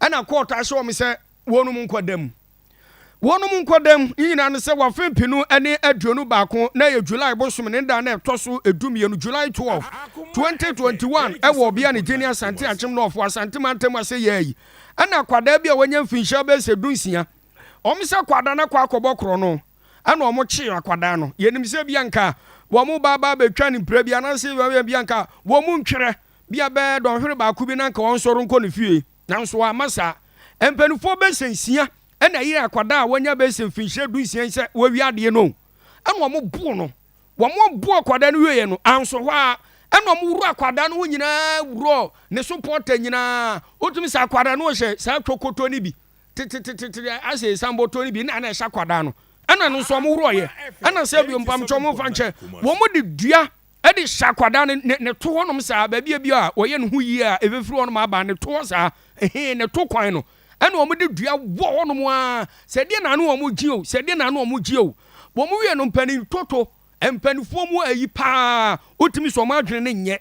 Ɛna kɔɔto ahyɛ wɔn sɛ wɔnom nkɔda mu. Wɔnom nkɔda mu ne nyinaa no sɛ wafe 2021 na ɛyɛ July bosom ne da na ɛtɔ so 12, July 12, 2021, ɛwɔ ɔbea ne gyeni Asante Akyem Nɔɔfo Asante mantam ase yɛ yi. Ɛna akwadaa bi a wanya mfinhyia bɛyɛ sɛ 16, wɔn sɛ akwadaa no akɔ akɔbɔ korɔ no, ɛna wɔn kyee akwadaa no. Yɛnim sɛ bi anka wɔn ba ba abɛtwa ne mpira bi anaasɛ bi anka wɔn mu ntwerɛ bi a bɛyɛ dɔnhwere baako bi na anka wɔn nsɔre nkɔ ne fie, nanso wɔama saa. Mpanimfoɔ bɛsɛ 6 ɛna ɛyɛ akwadaa a wɔanya bɛsɛ mfinhyia 16 sɛ wɔawi adeɛ no, ɛna wɔn bo no. Wɔn bo akwadaa no wieɛ no anso hɔ a, ɛna wɔn wura akwadaa no ho nyinaa, wurɔ ne so pɔtɛ nyinaa. Wotumi sɛ akwadaa no hyɛ saa twokoto no bi tetetete asɛ esanbɔtɔ no bi na ɛna ɛhyɛ akwadaa no, ɛna no nso wɔn wurɔyɛ. Ɛna sɛ bi mpamkyɛ wɔn fa nkyɛn, wɔn de dua ɛde hyɛ akwadaa no ne to hɔnom saa, baabi a bi a wɔyɛ ne ho yie a ebɛfiri hɔnom aba ne to hɔ saa, ɛhɛn ne to kwan no, ɛna wɔn de dua wɔ hɔnom a sɛ deɛ n'ano wɔn gye o, sɛ deɛ n'ano wɔn gye o. Wɔn wie no, mpanin toto mpanimfoɔ mu ayi paa, wotumi sɛ wɔn adwene ne nyɛ.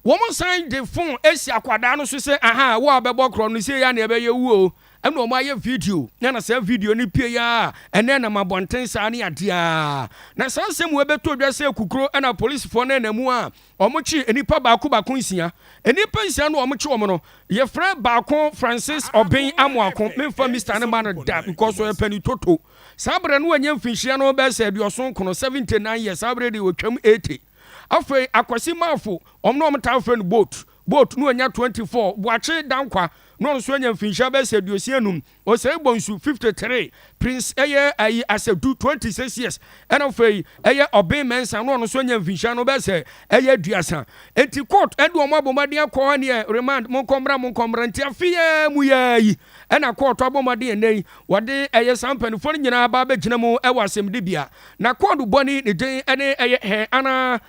Wɔn san de phone esi akwadaa no so sɛ aha wo a bɛbɔ korɔ no sɛ ya na ɛbɛyɛ wuo, ɛna wɔn ayɛ video na saa video no pie ya ɛnɛ nam abɔnten saa ne adeɛ. Na saa nsɛm wo bɛtɔ dwa sɛ kukuro, ɛna polisifoɔ no ɛnam a wɔn kye nipa baako baako 6. Nipa 6 no wɔn kye wɔn no, yɛfrɛ baako Francis Ɔbɛn Amoako. Memfa Mr ne ma no da because ɔyɛ panin toto. Saa berɛ no wɔnyɛ mfinhyia no bɛyɛ sɛ 79, 79 years. Saa berɛ deɛ wɔtwam 80. Afei Akwasi Maafo, ɔmo na ɔmo taa frɛ no Boat Boat no, ɔnya 24. Boakye Dankwa na ɔno nso anya mfinhyia bɛyɛ sɛ 65. Ɔsɛe Bonsu, 53. Prince ɛyɛ ayi Asadu, 26 years. Ɛna afei ɛyɛ Ɔben Mɛnsa na ɔno nso anya mfinhyia no bɛyɛ sɛ ɛyɛ 30. Enti court ɛde ɔmo abɔmmɔden akɔ hɔ neɛ remand, monkɔmmra, monkɔmmra. Nti afe yɛ mu yɛ yi, ɛna court abɔmmɔden ɛnɛ yi wɔde ɛyɛ saa mpanimfoɔ no nyinaa ba abɛgyina mu ɛwɔ asɛmdibea. Na court bɔne ne din ɛne ɛyɛ hɛn ana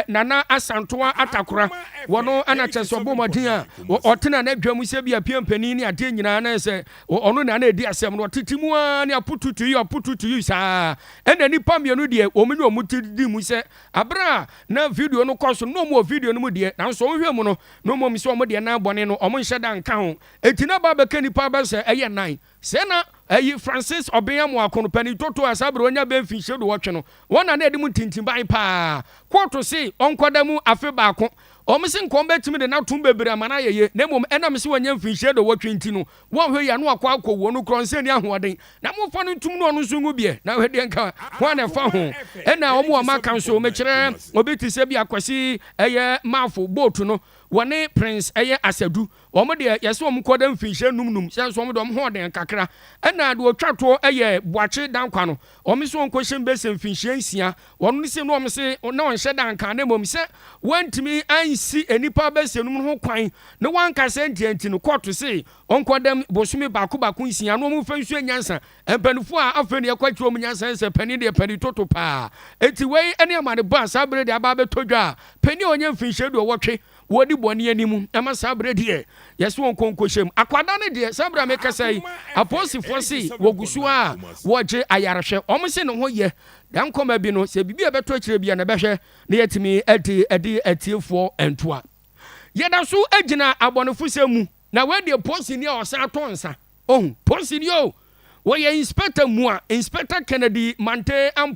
Nana Asantoa Atakora. Wɔno ɛna kyɛ sɛ ɔbɔ mmɔden a ɔtena n'adwa mu sɛ bi apia mpanin ne adeɛ nyinaa na sɛ ɔno na ɛdi asɛm no, ɔtete mu ara ne apututu yi ɔpututu yi saa. Ɛna nipa mmienu deɛ, wɔn ne wɔn ti di mu sɛ abere a na video no kɔ so na wɔn wɔ video no mu deɛ, nanso wɔn hwɛ mu no na wɔn sɛ wɔn deɛ nan bɔne no wɔn nhyɛ da nka ho. Eti na ba bɛka nipa bɛsɛ ɛyɛ nan sɛ na ɛyi Francis Ɔbɛn Amoako no, panin toto a saa bere wɔnya bɛn mfinhyia 18 no, wɔn na ɛde mu ntintimban paa. Kóòtù se ɔnkɔda mu afe baako. Wɔn se nkɔm bɛtumi de n'atom bebree ama no ayɛ yie, na mmom ɛnam sɛ wɔnya mfinhyia 18 nti no, wɔn hwɛ yi ano akɔ wɔ no korɔ nsɛn ni ahoɔden na mofa no ntum no ɔno nso ngu biɛ na hwɛ deɛ nka ho a na ɛfa ho. Ɛna wɔn a wɔaka nso, mekyerɛ obi te sɛ bi Akwasi ɛyɛ Maafo Boat no, wɔne Prince ɛyɛ Asadu, wɔn deɛ yɛsɛ wɔn kɔ dɛ mfinhyia num num sɛ nso wɔn de wɔn ho ɔden kakra. Ɛna deɛ otwa toɔ ɛyɛ Boakye Dankwa no, wɔn nso wɔn kɔhyɛ mbɛsɛ mfinhyia 6. Wɔn no sɛ no wɔn se na wɔn hyɛ danka, ne mmom sɛ wɔntumi ansi nipa bɛsɛ num no ho kwan na wɔankasa ntianti no, kɔɔto se ɔnkɔ dɛm bosome baako baako 6 na wɔn mfa nsuo nyansa. Mpanimfoɔ a afei ne yɛkɔ akyerɛ wɔn nyansa sɛ panin deɛ, panin toto paa. Eti wei ne amane bɔ a saa bere de aba abɛtɔ dwa a panin a ɔnyɛ mfinhyia 18 wɔdi bɔne anim ɛma saa bere deɛ yɛsɛ wɔn nkɔnkɔhyɛ mu. Akwadaa no deɛ, saa bere a mekasa yi, apolisifoɔ se wɔgu so a wɔgye ayarehwɛ. Wɔn se ne ho yɛ dan nkɔma bi no sɛ biribi a ɛbɛtɔ akyire bi a na ɛbɛhwɛ na yɛtumi ɛde atiefoɔ ntoa. Yɛda so gyina abɔnefosɛm mu na wɔadi polisini a ɔsan atɔ nsa ohun polisini o, wɔyɛ Inspector mu a Inspector Kennedy Mante Ampo.